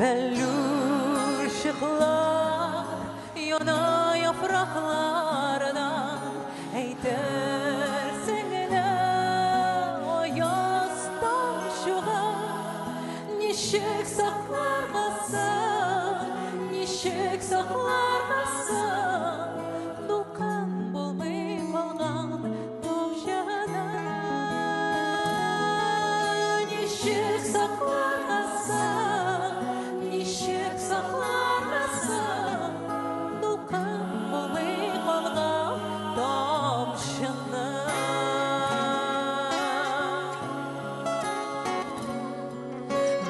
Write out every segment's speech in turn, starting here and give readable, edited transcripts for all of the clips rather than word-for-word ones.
Бәллүр ышыклар яна яфраклардан, әйтерсең лә аяз тамчыга. Ничек сакларга соң, ничек сакларга соң дулкын булмый калган тамчыны? Ничек сакларга соң, ничек сакларга соң дулкын булмый калган тамчыны?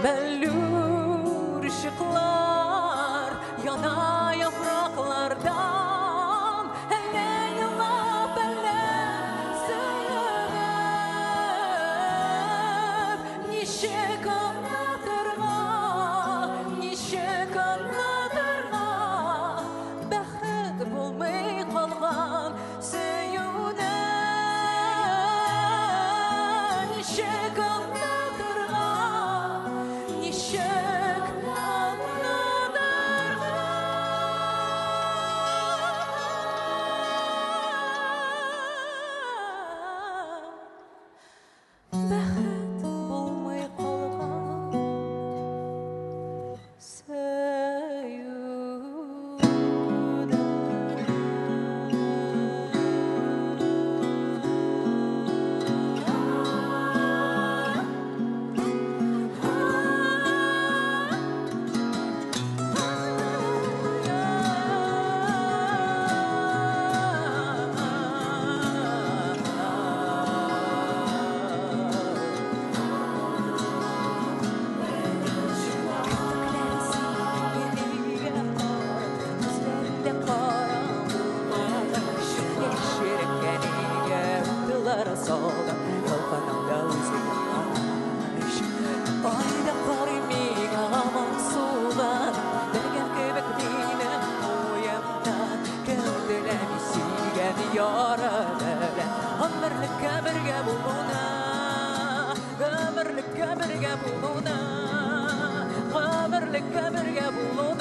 Бәллүр ышыклар яна яфраклардан, әллә елап, әллә сөенеп. Ничек аңлатырга, ничек аңлатырга бәхет булмый калган сөюне? Ничек аңлатырга, ничек аңлатырга бәхет булмый калган сөюне? Айда карый миңа моңсуланып, белгән кебек минем уемнан. Кем теләми сөйгән яры белән гомерлеккә бергә булуны, гомерлеккә бергә булуны, гомерлеккә бергә булуны?